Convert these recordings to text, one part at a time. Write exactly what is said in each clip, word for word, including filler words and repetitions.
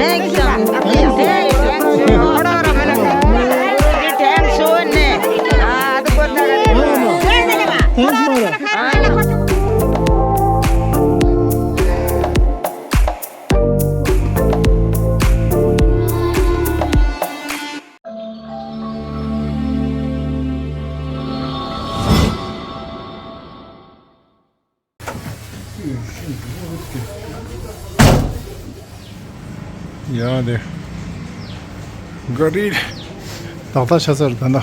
Thanks, um, thanks. Thanks, man. ཡ་དེ། ག་རེ། ཏག་ཏག་ཆ་ཚར་ད་ན།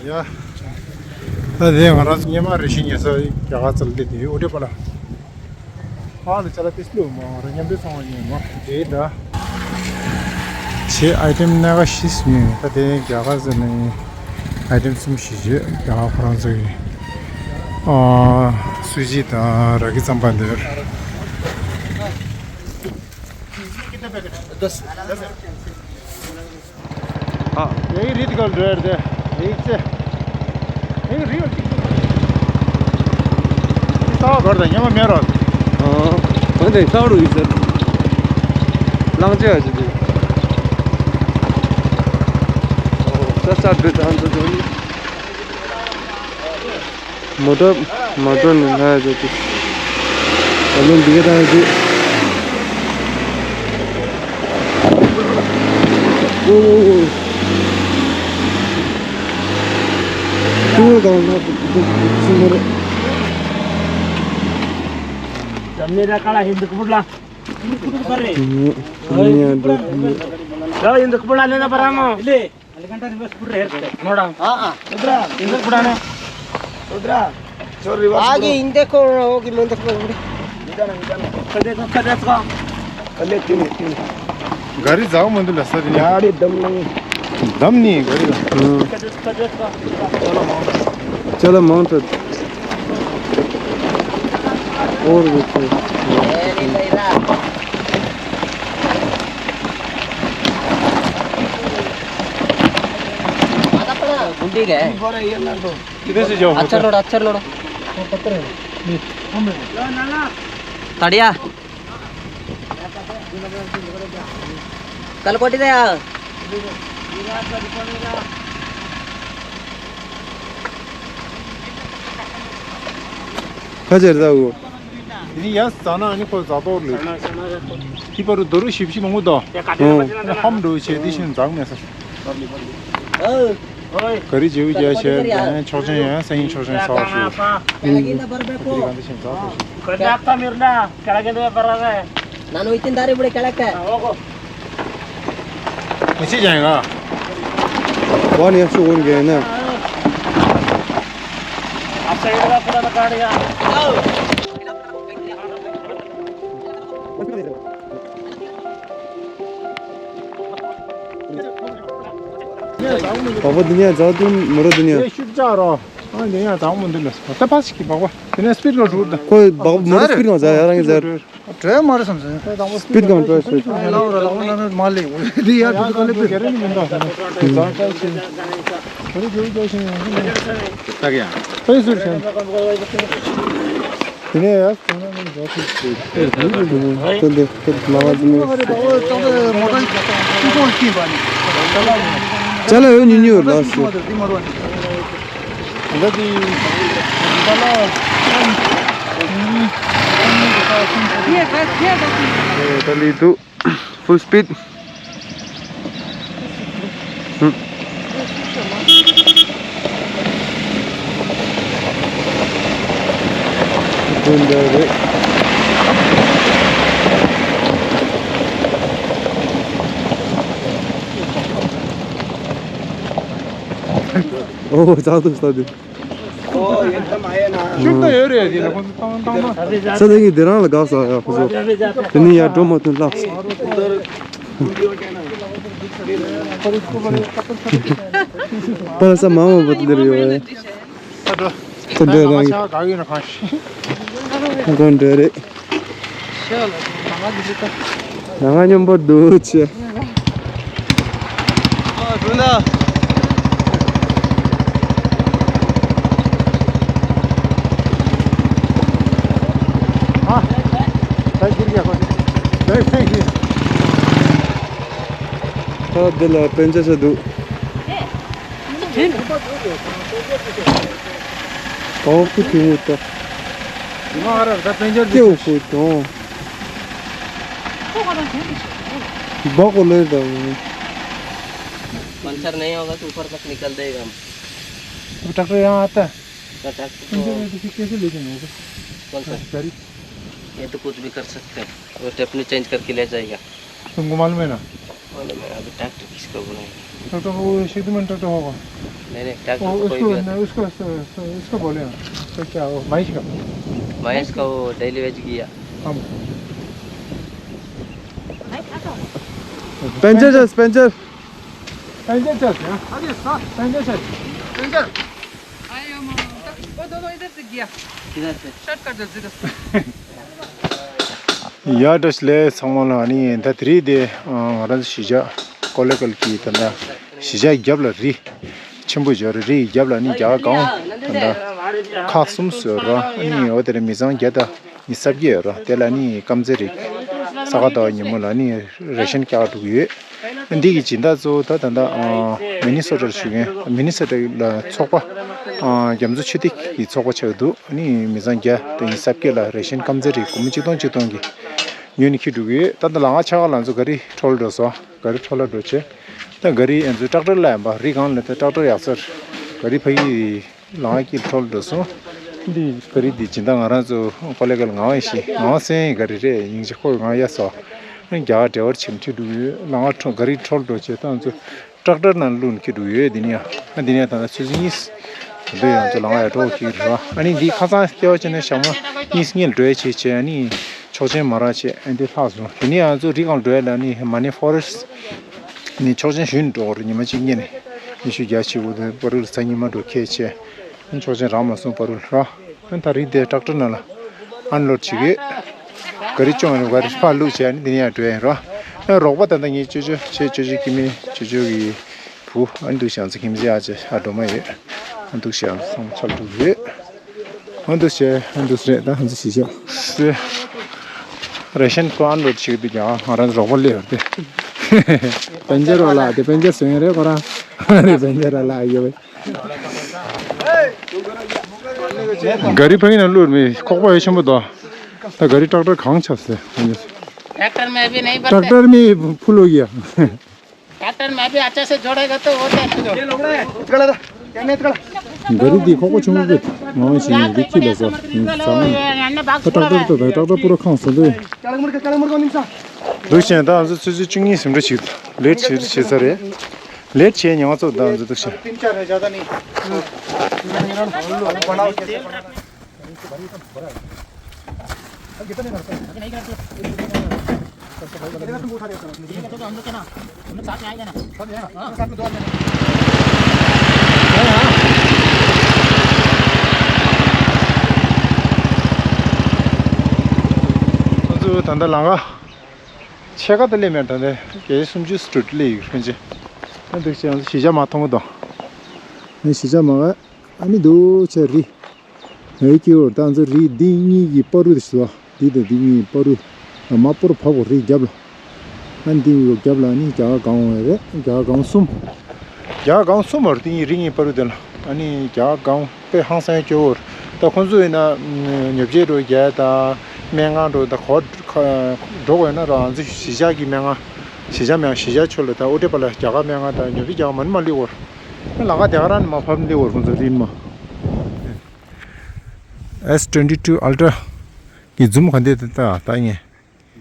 ཡ། ད་དེ་ང་རང་ཚོ་སྔོན་མ་རེ་ཞིག་ཉལ་ས་རྒྱ་གར་ཚལ་དེ་དེ་ཨོ་ཏེ་པ་ལ། ཨ་ནི་ཅ་ལག་ཏིས་ལུ་མ་ར་མཉམ་དུ་སོང་བ་ཡིན་ནོ། དེ་ད། ཆེ་ཨའི་ཊེམ་སྣ་ཁ་ཤིས་ཡིན། ད་དེ་རྒྱ་གར་ཟེར་ནས་ཨའི་ཊེམ་གསུམ་བཞི་བྱས་རྒྱ་གར་ཁོ་རང་ཚོ་ཡིན། ཨ། སུ་ཇི་དང་ར་གི་རྩམ་པ་འདིར། ཨ། ཡའི་རིད་གལ་འགྲོ་ཡར་དེ། ཡའི་ཚེ། ཡའི་རིད་གལ་གཅིག་ཏུ། ས་བ་གར་དང་ཉི་མ་མེ་རོ། ཨ། འོན་ཏེ་ས་རུ་ཡིན་ཟེར། ལང་ཅེ་ཨ་ཅི་དེ། ས་ས་འདྲུད་ཨ་འདྲུད་འདྲུད། མོ་ཊ་མ་འགྲོ་ནས་ང་ཡ་ཟེར་གྱི། ཨ་ལོ་འདི་ག་དང་ཟེར། ཨོ། ཨོ། ཨོ། ཨོ། གང་ན་འདུག་སུ་མ་རེད། ད་ཡིན་འདུག་པུར་ལ་ནས་ན་པ་ར་མོ། हाँ, हाँ। रुद्रा, इधर बुढ़ा ने। रुद्रा, जो रिवर्स आगे बुढ़ा। इंदे को होगी मंदिर को। निदान, निदान। कदे को, कदे को। कदे तीन, तीन। गाड़ी जाओ मंदिर लसा दिन। गाड़ी दम नहीं। दम नहीं गाड़ी का। कदे, कदे को। चलो माउंट। और भी कोई। गुंडी गए। इधर से जाओ। अच्छा लोड, अच्छा लोड। तड़िया। कल कोटी दे यार। ཁ་ཆེར་ཟ་གོ། དེ་ནི་ཡ་ཟ་ན་ཨ་ནི་ཁོ་ཟ་ཏོག་ལེ། དེ་པར་རུ་རྡོ་རུ་ཞིབ་ཞིབ་མང་པོ་དོ། ཧམ་འགྲོ་བྱས་དེ་བཞིན་འཛག་མེད་ས། ག་རི་རྗེའུ་རྒྱ་ཆེ་ཆོག་ཆེན་ཡང་སེང་ཆོག་ཆེན་ས་བ་ཞུ། དེ་གང་དེ་བཞིན་འཛག་ཏོག་ཞུ། ꯀ་ལ་གིན་དེ་བར་བེ་ཀོ། ཁ་ལ་གིན་དེ་བར་བེ། ནན་ནོ་ཡིན་ཏིན་ད་རེ་བུ་རེ་ཁ་ལ་ཀ། ཨོ་གོ། ཁྱི་ཅན་ག། ཝ་ནི་ཡ་ཤུ་ཝོན་གེ་ན། པ་པ་འདི་ནས་རྫ་དུ་མོ་རོ་འདི་ནས། ཤུགས་ཅག་རོ། ཨ་འདི་ཡང་དང་མོ་འདི་ལ་ད་པ་ཞིག་གི་པ་པ་འདི་ནས་སྤིད་ག་འགྲོ་ད། ཁོ་པ་པ་མོ་རོ་སྤིད་ག་ཟ་ཡ་རང་གི་ཟ། བྲོས་མ་རེད་བསམ་སོང་། སྤིད་གང་བྲོས་སོང་། ལའོ་ར་ལའོ་ན་ན་མ་ལེ་འོ་དེ་ཡར་དུ་ག་ལེ་པེ། ག་རེ་ནི་མིན་ད་ཟ་ན་ཟ་ཆེ་ཟ་ཆེ་ཟ་ཆེ་ཟ་ཆེ། ད་ག་ཡ། པེ་སུར་ཆེན། དེ་ནས་ཡར་ཐོན་ན་ནི་ཟ་ཆེ་ཟ་ཆེ། ཏན་ཏན་ཏན་ཏན་ལ་བ་ཟི་མི། ཅ་ལག་ཡོད་ཉུང་ཉུང་ལ་སུ། ད་ལི་དུ། Full speed. འདི་འདྲ་རེད། ཨོ་ཙག་ཏུ་ས་དེ། ཤུགས་ད་ཡོད་རེད་དེ་ལ་ཁོ་ཚོ་བཏང་བཏང་ན། ས་དེ་གི་དེ་རང་ལ་དགའ་ས་ཡ་ཁོ་ཚོ། དེ་ནི་ཡར་འགྲོ་མ་ཐུབ་ལྷག་སོང་། པ་ལ་ས་མ་མ་བུད་ལེར་ཡོད་རེད། ས་འགྲོ། ས་འགྲོ་རང་གི། ཁོང་ཁོང་འགྲོ་རེད། ང་ང་མཉམ་པོ་འདུག་ཅེས། ད་ཁྱེར་གྱི་ཡག་པོ་རེད། ད་ཁྱེར་གྱི། འདི་ལ་དཔེ་ཆ་ཆ་འདུག་ཨོ་ཁུ་ཐུང་ངུ་ཏོ། དེ་ཨོ་ཁུ་ཏོ། बाको ले दो। पंचर नहीं होगा तो ऊपर तक निकल देगा। अब ट्रैक्टर यहाँ आता है। तो ट्रैक्टर पंचर तो है तो फिर कैसे ले जाएंगे ऊपर? कौन सा? गाड़ी। ये तो कुछ भी कर सकते हैं, वो टेप में चेंज करके ले जाएगा। तुमको मालूम है ना? मालूम है, अभी ट्रैक्टर किसको बुलाएंगे? ट्रैक्टर वो शक्तिमान ट्रैक्टर होगा। नहीं नहीं, ट्रैक्टर वो तो कोई उसको भी होता नहीं, है। उसको उसको बोले हैं। तो क्या वो महेश का? महेश का वो डेली वेज किया। हम पंचर चल, पंचर। पंचर चल, हाँ। अरे सर, पंचर चल। पंचर। आयो, म-, वो दोनों इधर से गया। किधर से? शॉर्टकट से, इधर से। ཡ་བཀྲ་ཤིས་བདེ་ལེགས་ཚང་མ་ལ། ཨ་ནི་ད་དེ་རིང་དེ་ང་རང་ཚོ་གཞིས་ཆགས་ཀོ་ལེ་གལ་གྱི་ད་ལྟ་གཞིས་ཆགས་རྒྱབ་ལ་རི་ཆེན་པོ་ཡོད་རེད། རི་རྒྱབ་ལ་ནི་རྒྱ་གར་སྒང་ད་ལྟ་ཁག་གསུམ་བཟོས་ར། ཨ་ནི་འོ་དེ་ལ་མི་ཚང་བརྒྱ་དང་ཉི་ཤུ་རྩ་བརྒྱད་ཡོད་ར། དེ་ལ་ནི་སྐམ་སའི་རི་ས་ག་ཟླ་བ་ཉིན་མོ་ལ་ནི་རེ་ཤན་རྒྱག་འགྲོ་གི་ཡོད། འདི་གི་སྦྱིན་བདག་གཙོ་བོ་ད་ད་ལྟ་མི་ནི་སོ་ཊར་བཞུགས་མཁན་མི་ནི་སོ་ཊ་ལ་ཚོགས་པ་རྒྱ་མཚོ་ཆུ་ཐིགས་ཀྱི་ཚོགས་པ་ཆགས་འདུག་ཨ་ནི་མི་ཚང་བརྒྱ་དང་ཉི་ཤུ་རྩ་བརྒྱད་ལ་རེ་ཤན་སྐམ་སའི་རི་སྒོར་མོ་གཅིག་སྟོང་གཅིག་སྟོང་གི་ཉོས་ནས་འཁྱེར་འགྲོ་གི་ཡོད། ད་ལྟ་ལམ་ཁ་ཆག་ཁ་ལ་ང་ཚོ་ག་རི་འཕྲོ་ལ་འགྲོ་སོང་། ག་རི་འཕྲོ་ལ་འགྲོ་བྱས། ད་ག་རི་ང་ཚོ་ཊེག་ཊར་ལ་ཡིན་པ་རི་སྒང་ལ་ད་ཊེག་ཊར་ཡག་སར་ག་རི་ཕ་གི་ལམ་ཁ་དཀྱིལ་འཕྲོ་ལ་འགྲོ་སོང་། འདི་ག་རི་འདི་སྦྱིན་བདག་ང་རང་ཚོ་ཀོ་ལེ་གལ་ངག་དབང་ཡེ་ཤེས་ངག་དབང་སེང་གི་ག་རི་རེད། ཡིན་གཅིག་ཁོ་ངག་ཡ་སོ། རྒྱ་གར་འབྲེལ་བར་ཆེམ་ཁྲིད་འགྲོ་གི་ཡོད། ལམ་ཁ་འཕྲོ་ག་རི་འཕྲོ་ལ་འགྲོ་བྱས་ད་ང་ཚོ་ཊེག་ཊར་ནང་བླུགས་ནས་འཁྱེར་འགྲོ་གི་ཡོད། འདི་ནས་ཡང་ད་ལྟ་ཆུ་ཚོད་གཉིས་ད་ལྟ་ཡང་ཚོ་ལམ་ཁ་ཡར་འགྲོ་གི་རེད་བ། ཨ་ནི་འདི་ཁ་སང་ལྟེ་བ་བྱས་ནས་ཞག་མ་གཉིས་གཉིས་ལ་འགྲོ་ཡ་བྱས་བྱས། ཨ་ནི་ཆོག་མཆན་མ་རག་བྱས། ཨ་འདི་ལྷག་སོང་། དེ་ནས་ང་ཚོ་རི་སྒང་འགྲོ་ཡ་ལ་ནི་མ་ནི་ཕོ་རེ་སི་ཊི་ནས་ཆོག་མཆན་ཞུས་ནས་འགྲོ་དགོས་རེད། ཉི་མ་གཅིག་གཉིས་ནས་ཉི་ཤུ་བརྒྱ་བྱས། འོ་དེ་པ་རུ་ལ་ཚ་ཉི་མ་འགྲོ་ཁས་བྱས། ཨ་ནི་ཆོག་མཆན་རག་མ་སོང་པ་རུ་ལ་ར། ཨ་ནི་ད་རི་དེ་ཊེག་ཊར་ནང་ལ་ཨན་ལོཌ་བྱེད་ཀྱི་ཡོད། ག་རི་བཅོམ་ནས་ག་རི་ཕར་བླུགས་བྱས། ཨ་ནི་དེ་ནས་ཡར་འགྲོ་ཡ་ཡིན་ར། ཨ་རོགས་པ་ད་ལྟ་ངའི་ཅོ་ཅོ་བྱས། ཅོ་ཅོ་སྐྱེ་དམན་ཅོ་ཅོ་གི་བུ། ཨ་འདུག་བྱས་ང་ཚོ་ཁྱིམ་མཚེས་ཨ་ཅེ་ཨ་སྒྲོལ་མ་ཡོད། ཨ་འདུག་བྱས་ང་ཚོ་ཚང་མ་ཆ་ལ་འགྲོ་གི་ཡོད། ཨ་འདུག་བྱས་ཨ་འདུག་རེད། ད་ང་ཚོ་གཞིས་ཆགས་སུ་རེ་ཤན་ཁོ་ཨན་ལོཌ་བྱེད་ཀྱི་འདུག་ཀྱང་ང་རང་ཚོ་རོགས་པ་སླེབས་ཡོད་དེ། པན་ཅར་བ་ལགས་དེ། པན་ཅར་བཟོ་མཁན་རེད་ཁོ་རང་། རེད། པན་ཅར་བ་ལགས་ཡོད་པས། ག་རི་ཕ་གི་ནང་བླུགས་མེད། ཁོག་པ་ཡོད་ཆེན་པོ་དང་། ད་ག་རི་ཊེག་ཊར་གང་ཆགས་ཟེར། ट्रैक्टर में अभी नहीं भरते। ट्रैक्टर में फुल हो गया। ट्रैक्टर में अभी अच्छा से जोड़ेगा तो वो ट्रैक्टर। ག་རི་འདི་ཁོག་པ་ཆུང་ངུ་གི་ངང་བཞིན་འདི་ཁྱི་ལ་ཟ་ཟ། ད་ཊེག་ཊར་ད་ཊེག་ཊར་པུ་ར་ཁང་ཟ་འདུག་འདུག་བྱས་ད་ང་ཚོ་ཆུ་ཚོད་བཅུ་གཉིས་ཟིན་འགྲོ་ཞིག་ལེ་ཊི་བྱེད་བྱེད་ས་རེད། ལེཊ་བྱས་ཉི་མ་ཚོ་ད་འཛུལ་འདུག་ཤག་ཁོང་ཚོ་ད་ལྟ་ལམ་ཁ་ཕྱེད་ཀ་དེ་སླེབས་མེད། ད་ལྟ་བརྒྱད་སུམ་ཅུ་སི་ཊི་རིཊ་སླེབས་ཡོད། ཕན་ཆད་ཨ་འདུག་བྱས་ང་ཚོ་གཞིས་ཆགས་མར་མཐོང་གི་འདུག་ཨ་གཞིས་ཆགས་མར་ཨ་ནི་འདུག་བྱས་རི། ངའི་སྐྱེ་བོར་ད་ང་ཚོ་རི་འདི་གཉིས་ཀྱི་བར་དུ་ཞུ་བ། འདི་དང་འདི་གཉིས་བར་དུ་ལ་མ་སྤོར་བབ་གོ་རི་རྒྱབ་ལ། ཨ་འདི་ཡོད་རྒྱབ་ལ་ནི་རྒྱ་གར་སྒང་རེད། རྒྱ་གར་སྒང་གསུམ། རྒྱ་གར་སྒང་གསུམ་བར་འདི་གཉིས་རི་གཉིས་བར་དུ་དེ་ལ་ཨ་ནི་རྒྱ་གར་སྒང་དཔེ་ཧང་སང་སྐྱེ་བོར། ད་ཁོང་ཚོ་ཡིན་ན་ཉོ་ཆས་འགྲོ་རྒྱ་དང་སྨན་ཁང་འགྲོ་ད་གོ་འགྲོ་དགོས་ན་ར། ང་ཚོ་གཞིས་ཆགས་ཀྱི་སྨན་ཁང་གཞིས་ཆགས་སྨན་ཁང་གཞིས་ཆགས་ཕྱོགས་ལ་ད་ཨོ་ཏེ་པ་ལ་རྒྱ་གར་སྨན་ཁང་དང་ཉོ་ཆས་རྒྱ་གར་མ་ནི་མ་སླེབས་གོ། ལམ་ཁ་དེ་ག་རང་ནས་མར་ཕབ་སླེབས་གོ་ཁོང་ཚོ་རི་མ། S twenty two Ultra གི་ཛུམ་ག་འདི་ད་ད་ད་ངས་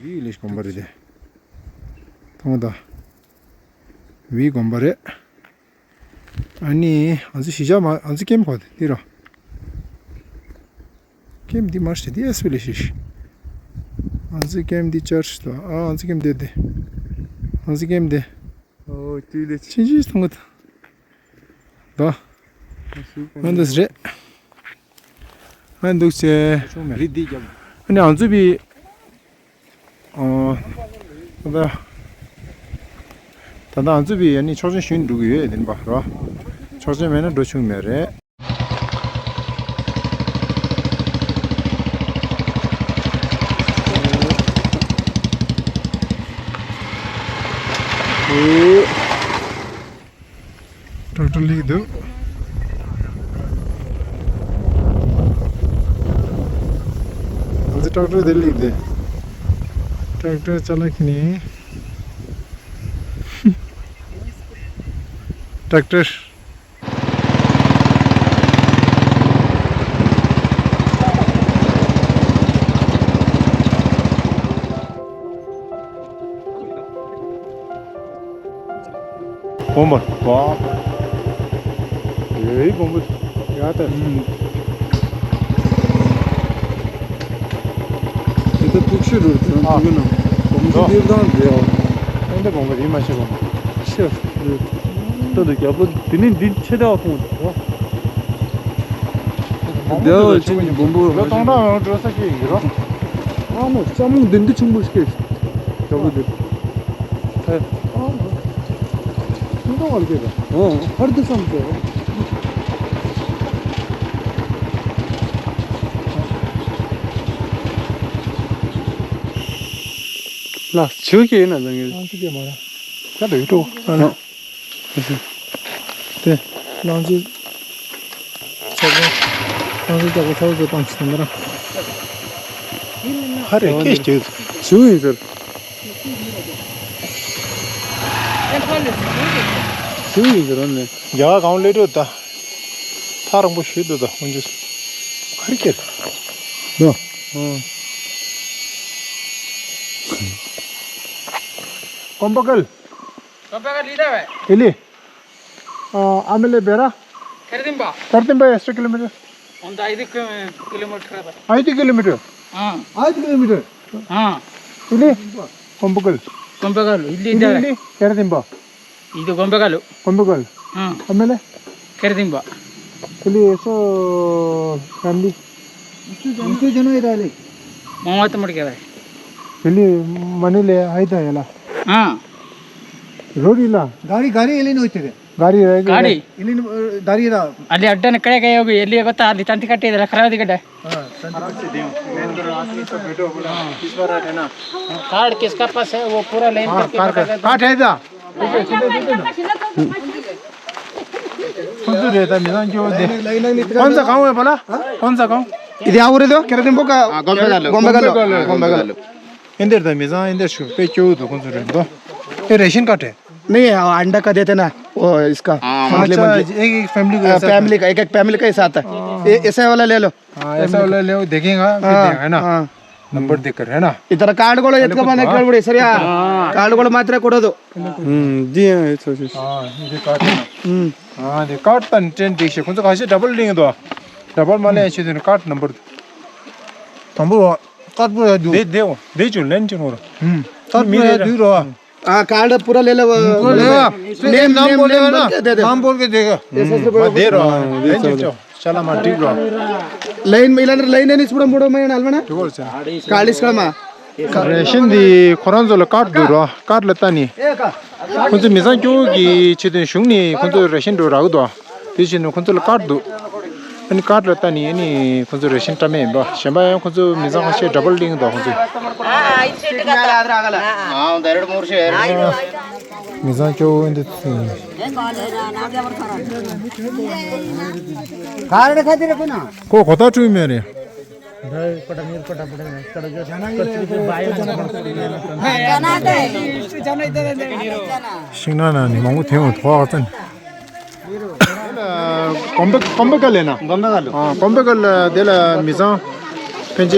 བི་ལེ་ཤི་དགོན་པ་རེད་དེ། མཐོང་ད། བི་དགོན་པ་རེད། ཨ་ནི་ང་ཚོ་གཞིས་ཆགས་མ་ང་ཚོ་ཀེམ་གོ་འདི་ར། ཀེམ་འདི་མར་ཤི་འདི་ཨེ་སི་བི་ལེ་ཤི་ཤི། ང་ཚོ་ཀེམ་འདི་ཅར་ཤི་ད། ཨ་ང་ཚོ་ཀེམ་འདི་འདི། ང་ཚོ་ཀེམ་འདི། ཨོ་ཏི་ལེ་ཅི་ཅི་མཐོང་གི་ད། ད། ང་འདི་རེད། ང་འདུག་ཆེ། རི་འདི་རྒྱབ། ཨ་ནི་ང་ཚོ་བི། ཨོ། ད། ད་ང་ཚོ་བི་ཡ་ནི་ཆོག་མཆན་ཞུས་འགྲོ་གི་ཡོད་དེ་པ་རོ། ཆོག་མཆན་མེད་ན་འགྲོ་ཆོག་མེད་རེད། ཊར་སླེབས་འདུག་ང་ཚོ་ཊེག་ཊར་དེ་སླེབས་འདུག་ཊེག་ཊར་ཅ་ལག་ཁྱེར་ནས། ཊེག་ཊར། སྦོམ་པ། ཨེ་སྦོམ་པ། ཡ་ད། ཨུམ། དེ་ད་ཐུག་ཤོས་རུ་དེ་རང་ཨ། ཐུག་གི་ན། སྦོམ་ཆུ་འདིར་དང་དེ་ཡོད། ཨེ་འདི་སྦོམ་པ་རེད་མ་ཤེས་པ། ཤེས། ད་དུ་རྒྱབ་ལོ་དེ་ནི་འདི་ཆེ་དྲགས་མཐོང་འདུག་དེ་ཆུང་ཆུང་སྦོམ་པོ། ལོ་སྟོང་ཕྲག་ཡང་འགྲོ་ས་ཞིག་ཡིན་རོ། ཨ་མོ་ལྕམ་མོ་འདི་འདི་ཆུང་པོ་ཞིག་སྐྱེས། རྒྱབ་ལོ་འདི། ཧེ། ཨ་མོ། ཁྱིམ་ཚང་བར་སྐྱེས་པ། ཨོ་ཧར་དུ་བསམ་སོ། ལ་ཆུ་སྐྱེས་ན་ལ་ངེས། ཨ་ཆུ་སྐྱེས་མ་ར། ཁ་ལ་ཡོད་འགྲོ། ཨ་ལ། དེ། ལང་ཅི། ཆག་པོ། ལང་ཅི་ཆག་པོ་ཆག་པོ་ཚོ་བཏང་ཆི་དང་འདྲ། ཧ་རེ་སྐད་ཅིག་ཞུ་ཡིན་ཟེར། ཞུ་ཡིན་ཟེར་ཨ་ནི། རྒྱ་གར་གང་སླེབས་འགྲོ་ད། ཐག་རིང་པོ་ཞིག་འདུག་ད་ཧོན་ཇུ། ཧ་རེ་སྐད། ནོ། ཨང་། ཀོམ་པ་ཀལ། ཀོམ་པ་ཀལ་ལི་ད་བས། ཨེ་ལི། ཨ་མེ་ལེ་བེ་ར། ཁེར་དིམ་པ། ཁེར་དིམ་པ་ཨེ་སོ་ཀི་ལོ་མི་ཊར། འོན་ཏ་ཨི་དི་ཀི་ལོ་མི་ཊར་བ། ཨ་ཨི་དི་ཀི་ལོ་མི་ཊར། ཨ། ཨ་ཨི་དི་ཀི་ལོ་མི་ཊར། ཨ། ཨེ་ལི། ཀོམ་པ་ཀལ། ཀོམ་པ་ཀལ་ཨེ་ལི་ད། ཨེ་ལི་ཁེར་དིམ་པ། ཨི་དི་ཀོམ་པ་ཀལ། ཀོམ་པ་ཀལ། ཨ། ཨ་མེ་ལེ། ཁེར་དིམ་པ། ཨེ་ལི་ཨེ་སོ་ཕེ་མི་ལི། མང་བ་དུ་མར་གེ་བ། ཨེ་ལི་མ་ནི་ལེ་ཨ་ཨི་ད་ཡ་ལ། ཨ། རོ་རི་ལ། ག་རི་ག་རི་ཨེ་ལི་ནོ་ཏེ་རེ། गाड़ी रहेगी गाड़ी। इन्हीं, अ, गाड़ी रहा। अली अड्डा ने कड़े गए अभी, अली को तार ली, तंती कटे दे, खराब दी कटे। हाँ, तंती कटे दे। मेन तो रात में सब बैठो बोला, इस बार है ना। कार्ड किसका पास है, वो पूरा लाइन हाँ, करके कार्ड, बताएगा तो। कार्ड है इधर। कौन सा रहता है, मिजान क्यों दे? कौन सा गाँव है भला? कौन सा गाँव? इधर आओ रे तो, क्या रहते हैं, बोका? हाँ, गोम्बे गालो। गोम्बे गालो। गोम्बे गालो। गोम्बे गालो। इंदर था मिजान, इंदर शुरू पे क्यों तो, कौन सा रहता? ये राशन कार्ड है? नहीं, अंडा का देते ना, वो इसका। हाँ, मंथली, अच्छा, मंथली। एक, एक फैमिली का हाँ, ऐसा फैमिली का, एक, एक फैमिली का ऐसा आता है। हाँ। ये, ऐसा वाला ले लो। हाँ, ऐसा वाला ले लो, देखेगा, फिर हाँ, देगा, है ना? हाँ। नंबर देखकर, है ना? इधर कार्ड को लो, चलो, इतना कुछ मना हाँ। कर बड़े, सर, यार। हाँ। कार्ड को लो, मात्रा कोड़ा दो। हम्म, जी हाँ, ये तो, हाँ, ये कार्ड है ना? हम्म। हाँ, ये कार्ड तन ट्रेन देख से, कौन सा कहाँ से डबल लेंगे तो? डबल माले ऐसे देना, कार्ड नंबर। तंबू, कार्ड पूरा दू। दे, दे वो, दे जो, लेन जो हो रहा। हम्म, कार्ड पूरा दू रहा। हाँ, कार्ड पूरा ले लो, वो। पूरा ले लो। नेम, नाम नेम, बोलेगा नेम ना? बोल के दे दे। नाम बोल के देगा। ऐसे, ऐसे हाँ, बोलो। दे रहा हूँ। हाँ, ले दे चलो। चलो। चला, मैं ठीक रहा। लाइन में, इलान लाइन नहीं, थोड़ा मोड़ो, मैं डालवाना। ठीक हो, अच्छा। कालीस का माँ। रेशन दी, खोरान जोला कार्ड दो रहा, कार्ड लेता नहीं। कौन से मिजान क्यों की चीज़ें शुंग नहीं, कौन से रेशन दो रहा दो। དེ་བཞིན་ཁོང་ཚོ་ལ་ཀར་འདུག་ཨ་ནི་ཀར་ལ་ལྟ་ནི་ཨ་ནི་ཁོང་ཚོ་རེ་ཤན་བཀྲམ་ཡས་ཡིན་པ། གཞན་པ་ཡང་ཁོང་ཚོ་མི་ཚང་ཁ་ཤས་ཌ་བལ་ལིང་འདུག་ཁོང་ཚོ། མི་ཚང་སྐྱོ་བོ་འདི་ཚོ་ཡིན། ཁོ་གོ་ཐག་འཁྲུལ་མེད་རེད། ཤིང་ནགས་ནང་ནས་མང་པོ་ཐོན་འོང་ཐོག་ཨ་ཙན། གོམ་པ་གོམ་པ་ག་ལས་ན། གོམ་པ་ག་ལ། ཨ་གོམ་པ་ག་ལ་དེ་ལ་མི་ཚང་ཕན་ཆད་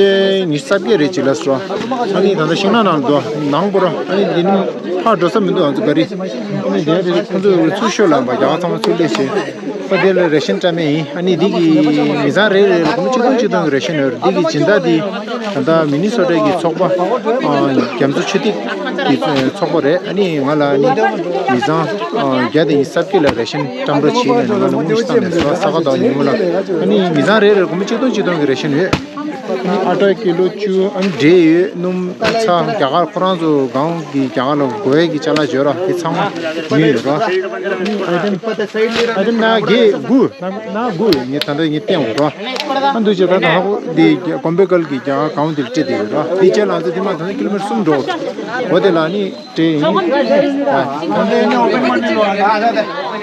ཉི་ཤུ་རྩ་བརྒྱད་རེད་ཅིག་ལ་སོ། ཨ་ནི་ད་ལྟ་ཤིང་ནགས་ནང་དུ་ནང་པོ་ར་ཨ་ནི་དེ་ནི་ཕར་འགྲོ་ས་མི་འདུག་ཨ་ཚོ་ག་རེ། ཨ་ནི་དེ་རེད་ཁོང་ཚོ་ཚུར་ཤོད་ལ་བ་རྒྱ་གར་ཚང་མ་ཚུར་སླེབས་བྱས། ཨ་དེ་ལ་རེ་ཤན་བཀྲམ་ཡས་ཡིན། ཨ་ནི་འདི་གི་མི་ཚང་རེ་རེ་ལ་སྒོར་མོ་ཆིག་སྟོང་ཆིག་སྟོང་གི་རེ་ཤན་ཡོད་རེད། འདི་གི་སྦྱིན་བདག་འདི་ད་ལྟ་མི་ནི་སོ་ཊ་གི་ཚོགས་པ་ཨ་རྒྱ་མཚོ་ཆུ་ཐིགས་ཀྱི་ཚོགས་པ་རེད། ཨ་ནི་ང་ལ་ཨ་ནི་མི་ཚང་ཨ་བརྒྱ་དང་ཉི་ཤུ་རྩ་བརྒྱད་ལ་རེ་ཤན་བཀྲམ་རོགས་བྱས་ནས་ང་ལ་དངུལ་ཞིག་བཏང་ནས་སོ། ས་ག་ཟླ་ཉིན་མོ་ལ་ཨ་ནི་མི་ཚང་རེ་རེར་སྒོར་མོ་ཆིག་སྟོང་ཆིག་སྟོང་གི་རེ་ཤན་ཡོད། ཨ་ནི་ཨ་ཊ་ཀི་ལོ་བཅུ། ཨ་ནི་འབྲས་ཡོད། སྣུམ་ཚྭ། རྒྱ་གར་ཁོ་རང་ཚོ་སྒང་གི་རྒྱ་གར་ལ་དགོས་ཡས་ཀྱི་ཅ་ལག་བརྗོད་ར་དེ་ཚང་མ་ཉོས་ཡོད་ར། ཨ་ནི་ཨ་ཊེམ་ཨ་ཊེམ་ནང་བརྒྱད་དགུ། ནང་དགུ་ཡོད། ངས་ད་ལྟ་ངས་བསྟན་འོང་ར། ཨ་འདུག་བྱས་ད་ད་ཧ་གོ་འདི་གོམ་པའི་གལ་གྱི་རྒྱ་གར་སྒང་འདིར་སྤྲད་དེ་ཡོད་ར། དེ་རྗེས་ལ་ང་ཚོ་དེ་མ་ད་ནི་ཀི་ལོ་མི་ཊར་གསུམ་འགྲོ། འོ་དེ་ལ་ནི་སྤྲད་ཡིན། ཨ།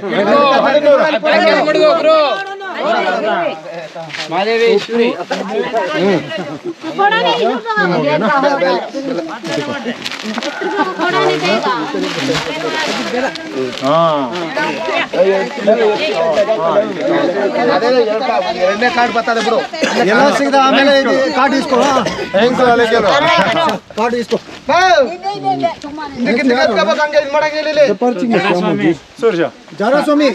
हाँ। अरे, ये कार्ड बता दे, ब्रो। ये ना सीधा हमें कार्ड इसको, हाँ। थैंक्स वाले के लो। कार्ड इसको। हाँ। नहीं, नहीं, नहीं, नहीं, तुम्हारे। लेकिन कार्ड का बता, अंकल, मड़ा के ले ले। पर्ची में क्या मौजूद? सर जा। जा रहा स्वामी।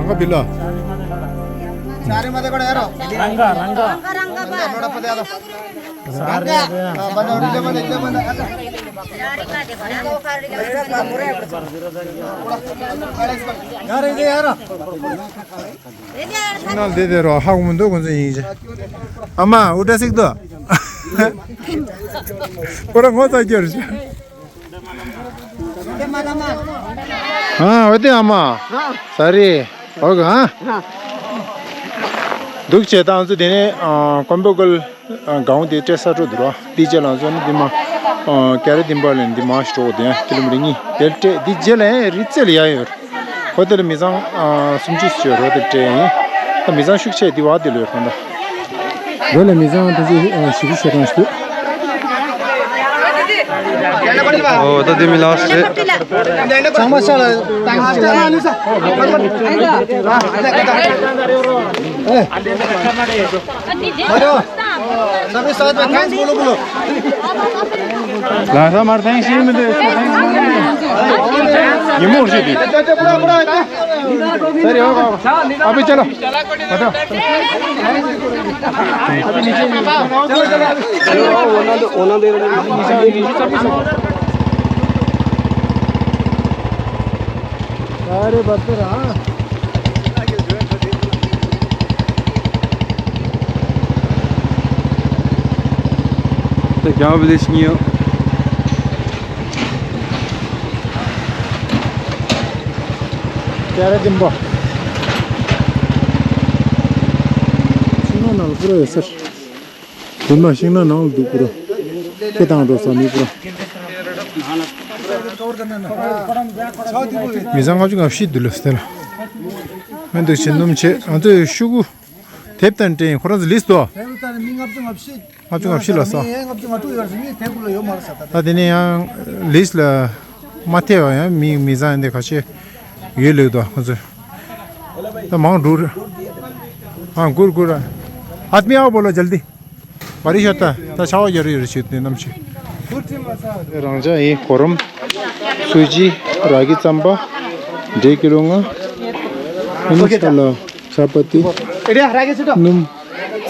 रंगा बिल्ला। सारे मते कोड़े यारो। रंगा, रंगा। रंगा, रंगा बा। रंगा। हाँ, बंदा, बंदा, बंदा, बंदा। यार, इधर यारो। ནང་བསྡད་དེ་རོ་ཧ་གོ་མི་འདུག་ཁོང་ཚོ་ཡིན་ཅེ། ཨ་མ་འུ་ཏྲ་སིག་ཏོ། ཁོ་རང་ངོ་ཚ་རྒྱུར། ཨ་འོ་དེ་ཨ་མ། ས་རེད། འོ་ག་ཨ། འདུག་བྱས་ད་ང་ཚོ་དེ་ནས་ཀོན་པོ་གལ། སྒང་དེ་སྤྲད་ས་འགྲོ་འདུག་ར། དེ་རྗེས་ལ་ཚོ་ནི་འདི་མ། ཀ་ར་དིམ་པ་ལ་འདི་མ་ཞོག་དེ་ཀི་ལོ་མི་ཊར་གཉིས་དེར་སྤྲད། དེ་རྗེས་ལ་ཡང་རི་རྩེ་ལ་ཡ་ཡོད། ཧོ་དེ་ལ་མི་ཚང་སུམ་ཅུ་ཞིག་ཡོད་རོ། དེར་སྤྲད་ཡིན། ད་མི་ཚང་ཤུགས་ཆེ་དེ་བ་དེ་ལོས་ཐོན་ད། རོ་ལ་མི་ཚང་ད་ཅི་ཞི་བུ་ཤ་ཐང་ཞིག་འདུག་ཨོ་ད་དེ་མི་ལགས་རེད། ཚང་མ་ཤ་ལ་བཏང་ཞིག་ལ་ཨ་ནི་ས། ཨེ། ལ་ས་མར་ཐེངས་ཤིག་མི་འདུག་ཡིན་མོ་ཞིག་འདུག་ཨ་བི་ཅ་ལོ། ད་རྒྱ་བ་ལེ་ཤི་ཉིའོ། ཀ་ར་དིམ་པ། ཤིང་ནགས་ནང་ལ་པུ་ར་ཡོད་ཟེར། དེ་མ་ཤིང་ནགས་ནང་ལ་འདུག་པུ་ར། ཁེ་བཏང་འགྲོ་ས་མེད་པུ་ར། མི་ཚང་ལྔ་བཅུ་ང་བཞི་འདུག་ལ་སྟེ་ལ། མི་འདུག་བྱེད་སྣུམ་བྱེད་ང་ཚོས་ཤུ་གུ། དེབ་དང་འབྲེལ་ཡིན་ཁོ་རང་ཚོ་ལིས་ཏོ། དེ་རུ་ལྟར་མི་ལྔ་བཅུ་ང་བཞི། ལྔ་བཅུ་ང་བཞི་ལ་ས། མི་ལྔ་བཅུ་ང་དྲུག་ཡོད་རེད། མི་དེ་ཁུལ་ལ་ཡོད་མ་རེད་ས། ད་དེ་ནས་ཡང་ལིས་ལ་མ་ཐེ་བ་ཡང་མི་མི་ཚང་འདི་ཁ་ཤས་ཡོད་ལེགས་དོ་ཁོ་ཚོས། ད་མང་འགྲོ་རེད། ཨ་གུར་གུར། आदमी आओ बोलो जल्दी। बारिश होता है ད་ཆར་པ་ཡོད་རེད་ཡོད་རེད་བྱེད་དེ་ནམ་ཞིག་རང་ཅག་ཡིན། གོ་རམ། སུ་ཇི། ར་གི་རྩམ་པ། འབྲས་ཀི་ལོ་ལྔ། ཨ་ནི་ཤ་ལ་ཆ་པ་ཏི། སྣུམ།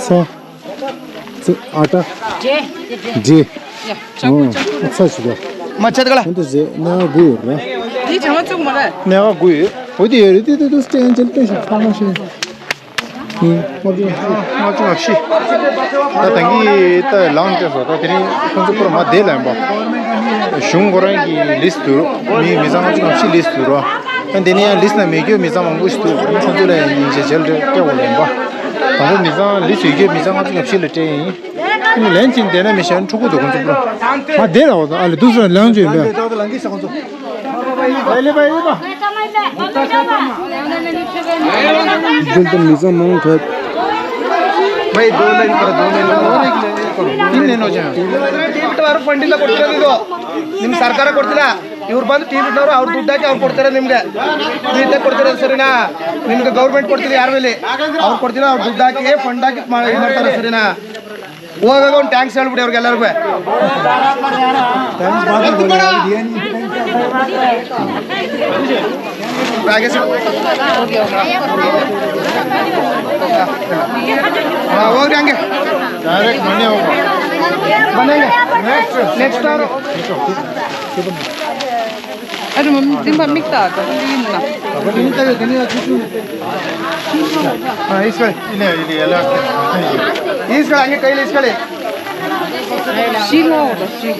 ཚྭ། ཨ་ཏ། འདྲེ། འདྲེ། ཡ། ཨོ། ཨ་ཚ་ཞིག་ལ། མ་ཆད་ག་ལ། ཁོང་ཚོ་རྗེས་གནས་དགུ་ཡོད་རེད། དེ་བྱ་བ་བཙུགས་མ་རེད། གནས་དགུ་ཡོད། འོ་དེ་ཡོད་རེད། དེ་དེ་དུ་སྤྲད་ཡང་ཅན་སྤྲད་ཤིག་ཁ་མ་ཤེས། ཨིན། ལྔ་བཅུ་ང་བཞི། ད་ད་གིན་ད་ལངས་ཏེ་སོ། ད་དེ་རིང་ཁོང་ཚོ་ཁོ་རང་མ་བསྡད་ལ་ཡིན་པ། གཞུང་ཁོ་རང་གི་ལིས་འདུག་མི་མི་ཚང་ལྔ་བཅུ་ང་བཞི་ལིས་འདུག་རོ། ད་དེ་ནས་ཡང་ལིས་ན་མེད་རྒྱུ་མི་ཚང་མང་པོ་ཞིག་འདུག་ཁོང་ཚོ་ལ་ཡང་སྙིང་རྗེ་རྗེ་ལ་སྤྲད་དགོས་ལ་ཡིན་པ། དང་པོ་མི་ཚང་ལིས་ཡོད་རྒྱུ་མི་ཚང་ལྔ་བཅུ་ང་བཞི་ལ་སྤྲད་ཡིན། ལན་ཅིག་བསྡད་ན་མི་ཤེས་ན་ཕྲུ་གུ་དང་ཁོང་ཚོ་པོ། མ་བསྡད་ལ་འོ་ཨ་ལེ་དུས་སུ་ལངས་བྱོས་པས། ཁྱོད་ཚོ་མི་ཚང་མང་ཐད། भाई दो लाइन करो, दो लाइन करो। तीन लाइन हो जाए। टीम तो और फंडिंग तो करते रहते तो। निम सरकार करते ना। ಇವ್ರು ಬಂದು ಟೀಮ್ ಇದ್ದವರು ಅವ್ರು ದುಡ್ಡು ಹಾಕಿ ಅವ್ರು ಕೊಡ್ತಾರೆ ನಿಮ್ಗೆ. ನೀಟಾಗಿ ಕೊಡ್ತಾರೆ ಸರಿನಾ? ನಿಮ್ಗೆ ಗೌರ್ಮೆಂಟ್ ಕೊಡ್ತಿಲ್ಲ ಯಾರ ಮೇಲೆ. ಅವ್ರು ಕೊಡ್ತಿಲ್ಲ, ಅವ್ರು ದುಡ್ಡು ಹಾಕಿ ಫಂಡ್ ಹಾಕಿ ಮಾ-, ಇದು ಮಾಡ್ತಾರೆ ಸರಿನಾ? ಹೋಗಾಗ ಒಂದು ಥ್ಯಾಂಕ್ಸ್ ಹೇಳ್ಬಿಡಿ ಅವ್ರಿಗೆಲ್ಲರಿಗೂ. ಹಾಂ, ಹೋಗ್ರಿ ಹಂಗೆ. ಡೈರೆಕ್ಟ್ ಮನೆ ಹೋಗೋ. ಬನ್ನಿ ಹಂಗೆ. ನೆಕ್ಸ್ಟ್ ನೆಕ್ಸ್ಟ್ ಅವರು. ಅದು ತಿಂಬ ಮಿಕ್ತ ಆತ. ಹಾಂ, ಇಸ್ಕೊಳ್ಳಿ. ಇಸ್ಕೊಳ್ಳಿ, ಹಂಗೆ ಕೈಲಿ ಇಸ್ಕೊಳ್ಳಿ. 시 나오다, 시.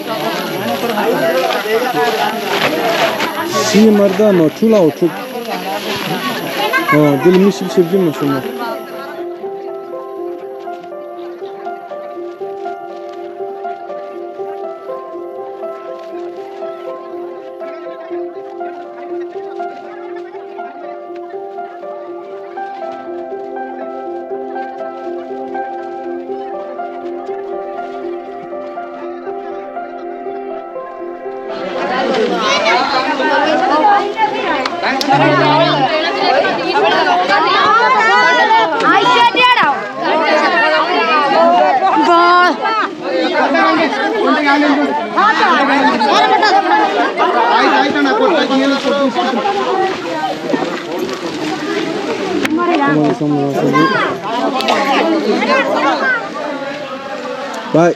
시 말다, 뭐, 출 나오, 출. 어, 늘 미십, 십, 십, 십. Bye.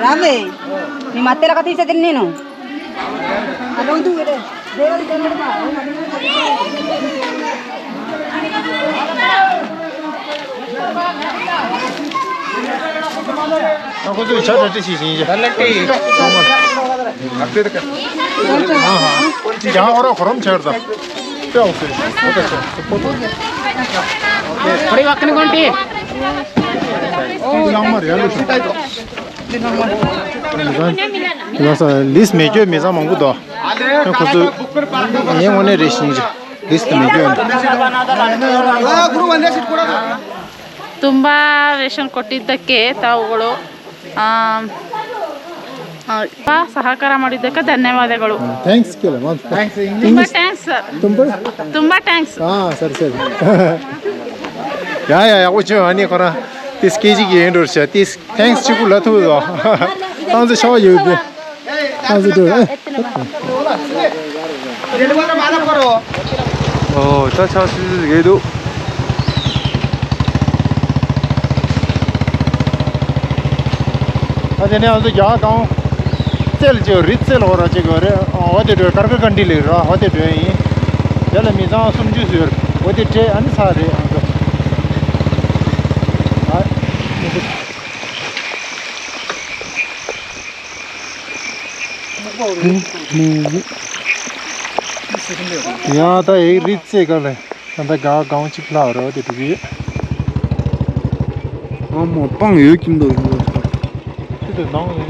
Rame, mi matela kati se tinni no. ཁོ་ཚོས་ཆ་འདྲ་འདྲ་ཞིག་བཞིན་ཡིན། ཡང་ཨོ་ར་ཁོ་རམ་ཆེར་དང་། ཏེ་ཨོ་སེ་ཨོ་ཏེ་ཆེ་སུ་པོ་ཏོ། ཁོ་རེ་བ་ཀ་ནི་གོན་ཏེ། ཡང་མ་རེད་ལུ་ཤུ། ལ་ས་ལིས་མེད་རྒྱུ་མི་ཚང་མང་པོ་འདུག་ཁོ་ཚོ་ངའི་ངོ་ནས་རེ་ཞིང་རེད། ལིས་མེད་རྒྱུ་ཡིན། तुम्बा रेशन कोटी दके तावगळो। आ, आ, सहाकार ಮಾಡಿದ್ದಕ್ಕೆ ಧನ್ಯವಾದಗಳು। Thanks ಕೇಳ. Thanks in English. ತುಂಬಾ thanks sir. ತುಂಬಾ ತುಂಬಾ thanks. हाँ, सर, सर। या, या, या, वो जो आने को ना, तीस केजी की एंड और शायद तीस। Thanks ཅིག་ལ་ཐུག་ཡོད། ཏང་ཙེ་ཤོ་ཡོད་དེ། ཏང་ཙེ་དུ། ཨོ། ད་ཆ་སི་སི་གེ་འདུག་ད་དེ་ནས་ང་ཚོ་རྒྱ་གང་རྩེལ་ཅིག་རི་རྩེལ་འོ་ར་ཅིག་ཡོད་རེད། འོ་དེ་འགྲོ་ཀར་ཀ་ཀན་ཌི་ལི་ར་འོ་དེ་འགྲོ་ཡིན། དེ་ལ་མི་ཚང་སུམ་ཅུ་ཟེར། འོ་དེ་སྤྲད་ཨ་ནི་ཚར་རེད་ང་ཚོ། ཨ། ཡ་ད་ཨེ་རི་རྩེ་ག་ལེ། ད་ད་ག་གང་ཅིག་ལྷག་རོ་དེ་དུ་གི། ཨ་མ་སྤང་ཡོད་ཀྱིན་འདུག་ཡིན་ལ། དེ་དུ་ནང་ལ།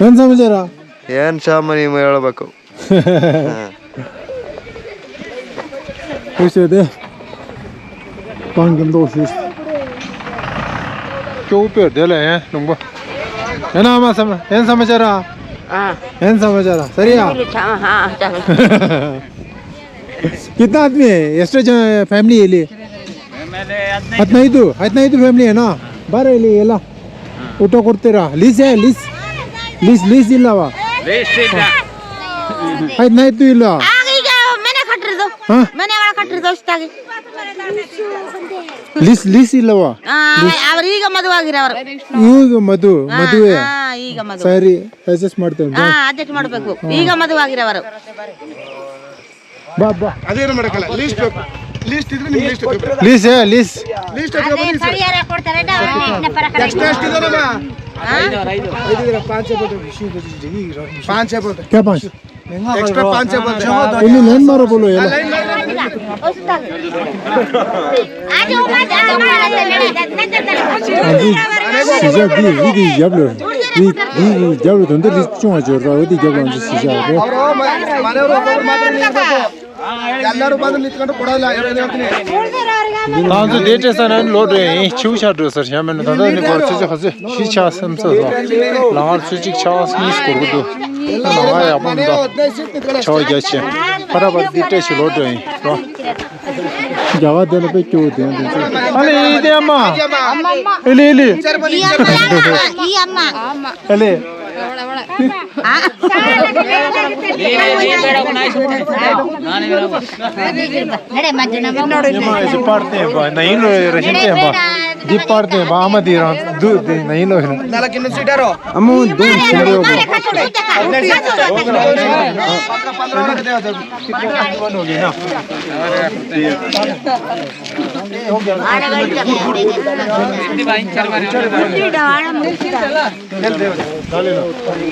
ཡན་ཚང་མ་ཅེ་ར། ཡན་ཆ་མ་ནི་མ་ཡ་ལ་བ་ཀོ། ཧུ་ཤེ་དེ། སྤང་གི་མདོག་ཞིག་ཅོ་བོ་དཔེར་དེ་ལ་ཡན་ལུང་པ། ཡན་ན་མ་སམ་ཡན་ཚང་མ་ཅེ་ར། हाँ। है ना समाचार? सही है। मेरे छा-, हाँ, चलो। कितना आदमी है? एक्स्ट्रा जो फैमिली है लिए? हतना ही तो, हतना ही तो फैमिली है ना? बारह है लिए, ये ला। उठो करते रहा। लिस है, लिस। लिस, लिस इलावा। लिस इलावा। हतना ही तो इला। आगे क्या? मैंने खट रही दो। हाँ? मैंने वाला खट रही दो, उसका आगे। ಲಿಸ್, ಲಿಸ್ ಇಲ್ಲವಾ? ಆ, ಲಿಸ್. ಅವ್ರು ಈಗ ಮದುವೆ ಆಗಿರೋರು. ಈಗ ಮಧು, ಆ, ಮದುವೆ. ಆ, ಈಗ ಮದುವೆ. ಸರಿ, ಅಡ್ಜಸ್ಟ್ ಮಾಡ್ತೇವೆ. ಆ, ಅಡ್ಜಸ್ಟ್ ಮಾಡ್ಬೇಕು. ಹ್ಮ್. ಈಗ ಮದುವೆ ಆಗಿರೋರು. ಬಾ, ಬಾ. ಅದೇನು ಮಾಡಕ್ಕಲ್ಲ. ಲಿಸ್ಟ್ ಬೇಕು. ಲಿಸ್ಟ್ ಇದ್ರೆ ನಿಮ್ಗೆ ಲಿಸ್ಟ್ ಬೇಕು. ಲಿಸ್, ಏ, ಲಿಸ್. ಲಿಸ್ಟ್ ಅದು ಅದೇ ಬನ್ನಿ ಸರ್. ಪರಿಹಾರ ಕೊಡ್ತಾರೆ, ನಾವು ಲಿಸ್ಟ್‌ನ ಪ್ರಕಾರ. ಎಕ್ಸ್ಟ್ರಾ ಎಷ್ಟಿದಾರಮ್ಮ? ಆ? ಐದು, ಐದು, ಪಾಂಚ್ ಬೋಲ್ತೆ. ಪಾಂಚ್ ಬೋಲ್ತೆ. ಕ್ಯಾ ಪಾಂಚ್? ಎಕ್ಸ್ಟ್ರಾ ಪಾಂಚ್ ಬೋಲ್ತೆ. ಇಲ್ಲಿ ಲೈನ್ ಮಾರೋ ಬೋಲೋ ಎಲ್ಲ. हाँ जी, सीधा दी, दी, दी, जब लो। दी, दी, दी, जब लो, तो अंदर दी, चुआ जोर रहा, वो दी, जब लो, अंदर सीधा हो गया। ಎಲ್ಲರೂ ಬಂದು ನಿಂತ್ಕೊಂಡು ಕೊಡಲ್ಲ, ಎರಡು ದಿನ ಹೇಳ್ತೀನಿ. तांसु देटे सन लोड रहे हैं, छू छा ड्रो सर, या मैंने दादा ने को छू छा से, शी छा सम से। लार छू चिक छा स्नीस कर दो। ना या अपन दा। छा या छे। फटाफट देटे से लोड रहे हैं। जावा देने पे क्यों दे दे। अरे ये दे अम्मा। एले, एले। ये अम्मा, ये अम्मा। एले। ये माँ ऐसे पढ़ते हैं बा, नहीं लो रशियन ते हैं बा। दीप पढ़ते हैं बा, आमा दे रहा, दू, दे, नहीं लो। अमो दो छिंदे हो।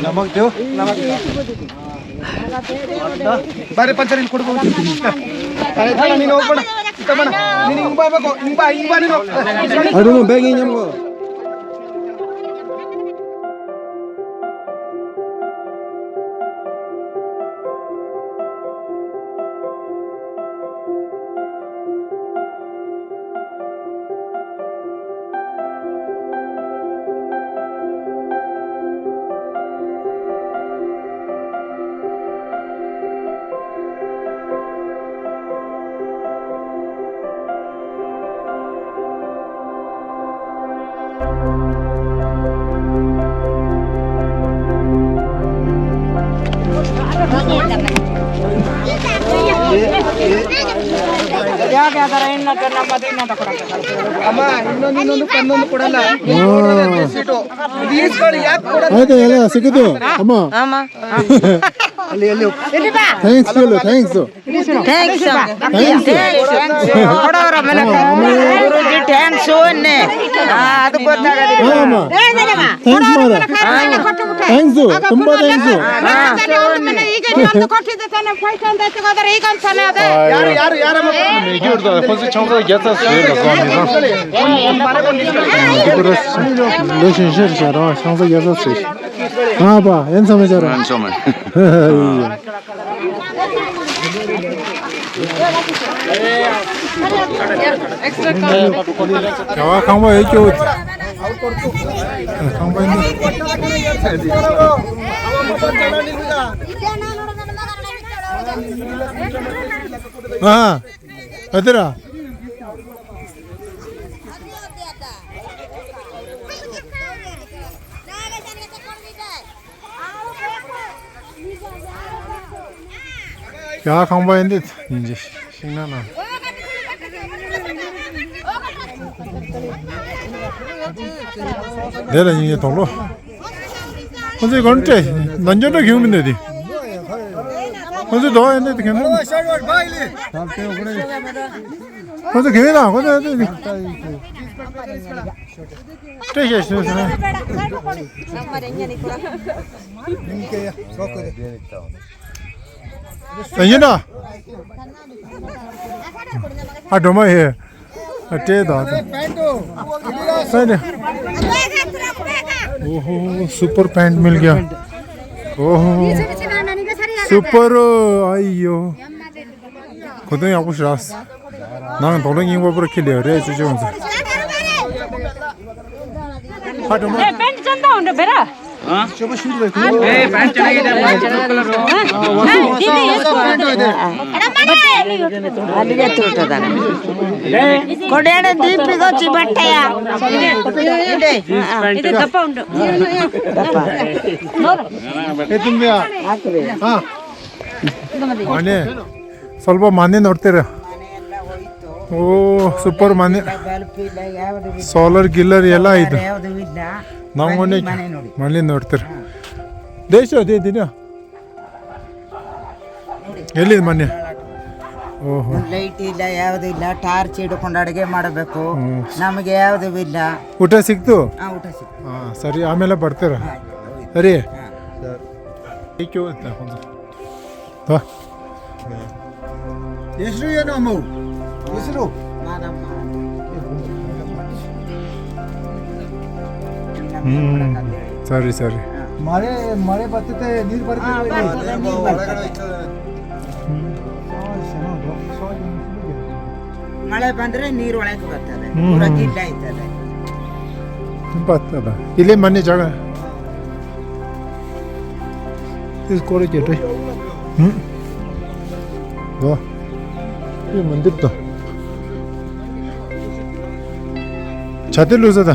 नमक दो। बारे पंचर इन कुड़बो। अरे चला नीनो ओपन। तमन नीनो इंबा बको इंबा इंबा नीनो। अरे बैग इंजम को। ಅಮ್ಮ, ಇನ್ನೊಂದು, ಇನ್ನೊಂದು, ಪನ್ನೊಂದು ಕೊಡಲ್ಲ. ಹಾ. ಸೀಟು. ಇದು ಈಸ್ಕೊಳ್ಳಿ, ಯಾಕೆ ಕೊಡಲ್ಲ? ಆಯ್ತು, ಎಲ್ಲ ಸಿಕ್ಕಿತು. ಅಮ್ಮ. ಅಮ್ಮ. ಅಲ್ಲಿ, ಅಲ್ಲಿ. ಥ್ಯಾಂಕ್ಸ್ ಹೇಳು, ಥ್ಯಾಂಕ್ಸ್. ಥ್ಯಾಂಕ್ಸ್. ಥ್ಯಾಂಕ್ಸ್. ಕೊಡೋರ ಮನೆ. ಗುರುಜಿ, ಥ್ಯಾಂಕ್ಸ್ ಅನ್ನೆ. ಆ, ಅದು ಗೊತ್ತಾಗಲ್ಲ. ಹಾ, ಅಮ್ಮ. ಥ್ಯಾಂಕ್ಸ್ ಮಾರ. ಥ್ಯಾಂಕ್ಸ್, ತುಂಬಾ ಥ್ಯಾಂಕ್ಸ್. ಈಗ ಒಂದು ಕೊಟ್ಟಿದ್ದೆ ತಾನೆ, ಫೈವ್ ಹಂಡ್ರೆಡ್ ತಗೋದ್ರೆ ಈಗ ಒಂದು ಸಲ ಅದೇ. ಯಾರು, ಯಾರು, ಯಾರಮ್ಮ? हाँ, बा, एन समय जा रहा है। हाँ, समय। क्या हुआ, खाऊंगा, ये क्यों होता है? खाऊंगा, ये नहीं। हाँ। अदरा। क्या खाऊंगा इंदे? इंजे, सिंगना ना। दे ले, इंजे तोलो। ཁོང་ཚོས་གོན་སྤྲས་ནང་འཇོག་འདྲ་གྱོན་མི་འདུག་དེ། ཁོང་ཚོས་དོགས་ཡོད་འདུག་དེ་གྱོན་མི་འདུག་ཁོང་ཚོས་གྱོན་ཡོད་ན་ཁོང་ཚོས་སྤྲས་བྱས་ཞུས་སོང་། ཡིན་ན། ཨ་སྒྲོལ་མ་ཡེ། སྤྲས་དང་། ओहो, सुपर पैंट मिल गया। ओहो, सुपर। आइयो। ཁོ་ཚོ་ཡག་པོ་ཞིག་རག་སོང་། ནང་དོག་ལོ་རྙིང་པ་པོར་ཁྱེར་ལེ་རེད་ཅོ་ཅོ་ང་ཚོ། ཧ་ཏོ་མ། ཨེ་པེན་ཊི་ཅན་དང་འདྲ་བེ་ར། हाँ? ए, पैंट चढ़ाइए इधर, ब्लू कलर हो। हाँ, दीदी, इसको। कोडेड दीप को चिबट्टया। इधर गप्पा उंडो। गप्पा। ए, तुम भी आ। हाँ। माने, ಸ್ವಲ್ಪ माने ನೋಡ್ತೀರಾ? ಓ, ಸೂಪರ್ माने. सोलर गिलर ಎಲ್ಲ ಇದು. ನಮ್ಮನೆ माने ನೋಡ್ತೀರಾ? ದೇಶ ಅದೇ ದಿನ. ಎಲ್ಲಿದೆ माने? ಓಹೋ. ಲೈಟ್ ಇಲ್ಲ, ಯಾವುದೂ ಇಲ್ಲ, ಟಾರ್ಚ್ ಹಿಡ್ಕೊಂಡು ಅಡುಗೆ ಮಾಡಬೇಕು. ಹ್ಮ್. ನಮಗೆ ಯಾವುದೂ ಇಲ್ಲ. ಊಟ ಸಿಕ್ತು? ಹಾ, ಊಟ ಸಿಕ್ತು. ಹಾ, ಸರಿ, ಆಮೇಲೆ ಬರ್ತೀರಾ? ಹಾ, ಆಯ್ತು. ಸರಿ. ಹಾ. ಏಕೆ ಹೋಗ್ತಾ ಒಂದು? ಹಾ. ಹೆಸರು ಏನು ಅಮ್ಮವು? ಹೆಸರು? ಹ್ಮ್. ಸರಿ, ಸರಿ. ಮಳೆ, ಮಳೆ ಬರ್ತದೆ, ನೀರು ಬರ್ತದೆ. ಹ್ಮ್. ಮಳೆ ಬಂದ್ರೆ ನೀರು ಒಳಗೆ ಬರ್ತದೆ. ಹ್ಮ್, ಪೂರ ಹ್ಮ್. ಗಿಡ್ಡ ಆಯ್ತದೆ. ಬರ್ತದ. ಇಲ್ಲೇ ಮನೆ ಜಾಗ. ಇಸ್ ಕೊಡಕ್ಕೆ. ಹ್ಮ್. ವಾ. ಈ ಮಂದಿರ ತ. ಛಾತೆ ಲೂಸದ.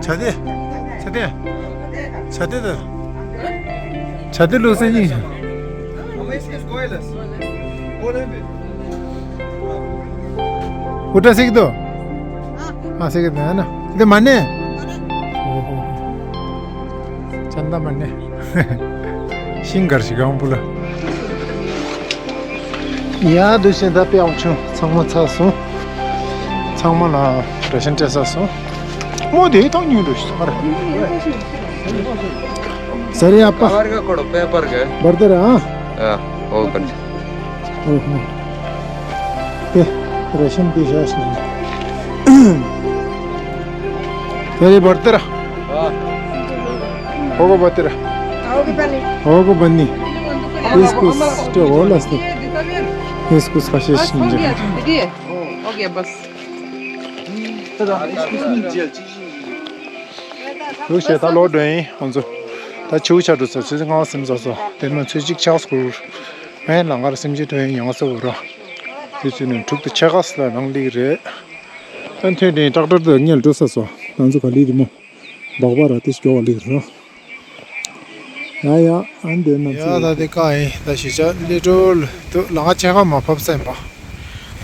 ಛಾತೆ. ಛಾತೆ. ಛಾತೆ ತ. ಛಾತೆ ಲೂಸೆ ನೀ. ಊಟ ಸಿಕ್ತು? ಹಾ, ಸಿಗುತ್ತೆ, ಅಣ್ಣ. ಇದು ಮನೆ? ಓಹೋ. ಚಂದ ಮನೆ. ཤིང་སྒར་ཞིག་གང་བུ་ལ། ཡ་དུས་ཆེན་ད་དཔེ་ཡག་བྱུང་། ཚང་མ་ཚར་སོང་། ཚང་མ་ལ་ར་ཤན་སྤྲད་ཚར་སོང་། མོ་དེ་ཐང་ཉུང་འགྲོ་ཞིག་ཨ་ར། ཟ་རེ་ཨ་པ། पेपर का कोड़ो, पेपर का। बर्तन है, हाँ? हाँ, वो कर। ओहो। ते, रेशन भी है इसमें। तेरी बर्तन। हाँ। होगो बर्तन। होगो बनी। होगो बनी। इसको तो वो लस्ते। इसको खासियत नहीं है। हो गया बस। ལུག་ཞེ་ད་ལོག་འགྲོ་ཡིན་ང་ཚོ། ད་ཆུ་ཆ་འགྲོ་ཚོ་ཚོད་ང་སེམས་ཚོ་ཚོ་དེ་མ་ཚོད་ཅིག་ཆགས་སྐོར། ཨེ་ལང་ཀར་སེམས་ཅི་ཐོན་ཡང་སོ་ར། དེ་ཚོ་ནི་འཁྲུག་ཏུ་ཆ་ག་སི་ལ་ནང་ལིག་རེད། ཨན་ཐོན་དེ་ཏྲག་ཏྲར་དུ་ངལ་འགྲོ་ས་སོ། ང་ཚོ་ག་ལི་རི་མོ། སྦག་སྦག་ར་དེ་སྐྱོ་བ་ལིག་ར། ཡ་ཡ། ཨན་དེ་ན་ཡ་ཚོ་ད་དེ་ཀ་ཡིན་ད་ཞི་ཆ་ལི་ཏྲོལ་དུ་ལང་ཀ་ཆ་ག་མ་ཕབ་སེམས་པ།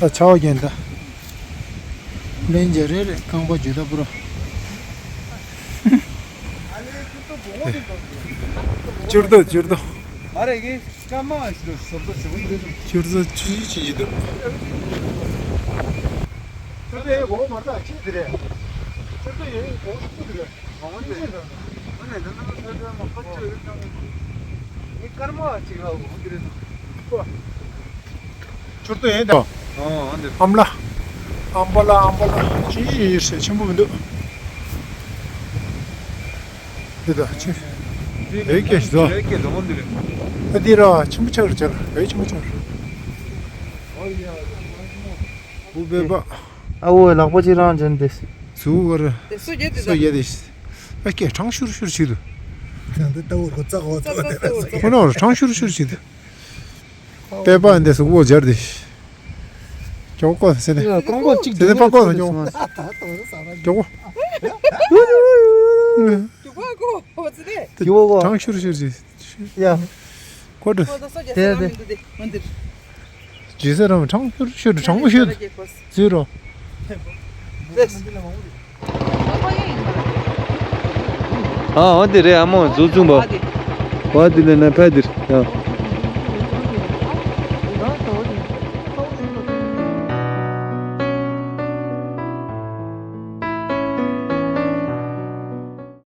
ད་ཆ་བ་རྒྱན་ད། ལན་ཇེ་རེ་རེ་རྐང་པ་ཇུ་ད་པུ་ར། ཅུར་དོ་ཅུར་དོ། ཨ་རེ་གི་སྐར་མ་ཞིག་ལ་སོར་དོ་ཞིག་འདི་ཅུར་དོ་ཅི་ཅི་ཡི་དོ། ཅུར་དོ་ཡི་གོ་མ་ད་ཅི་དེ་རེད། ཅུར་དོ་ཡི་གོ་ཅི་དེ་རེད། ཅུར་དོ་ཡིན་ད། ཨམ་ལ། ཨམ་པ་ལ་ཨམ་པ་ལ་ཅི་ཡིན་ཟེར་ཆེན་པོ་མི་འདུག་འདི་ད་ཅི། ཨེ་ཀེ་ཞི་ད། ཨ་འདི་ར་ཆེན་པོ་ཆགས་རེད་ཆགས་རེད་ཆེན་པོ་ཆགས་རེད། བུ་སྦེ་པ། ཨ་འོ་ལག་པ་ཅི་རང་ཅན་དེ། སུ་བར། དེ་སུ་རྒྱལ་དེ་སུ་རྒྱལ་དེ། ཨ་ཀེ་གྲང་ཤུར་ཤུར་བྱེད་དུ། དེ་ལྟ་བུར་གོ་ཙག་གོ་ཙག་གོ་ཙག་གོ་ཙག་ཁོ་ན་གྲང་ཤུར་ཤུར་བྱེད་དུ། པེ་པ་འདི་སུ་བོ་སྦྱར་དེ། ཀྱོག་གོ་ཟེར་ནས། ཀོང་གོ་གཅིག་ཟེར་ནས་པ་གོ་ཀྱོག་གོ། ཀྱོག་གོ། ཀྱོག་གོ། གྲང་ཤུར་ཤུར་བྱེད། ཡ། ཁོ་འདྲ། དེ་དེ། ཇི་སེ་རང་གྲང་ཤུར་ཤུར་གྲང་མོ་ཤུར། ཟེར་རོ། ཨ་འོ་དེ་རེད་ཨ་མོ་གཟུགས་བཙུམ་པ། བ་དེ་ལས་ན་ཕ་དེར་ཡ།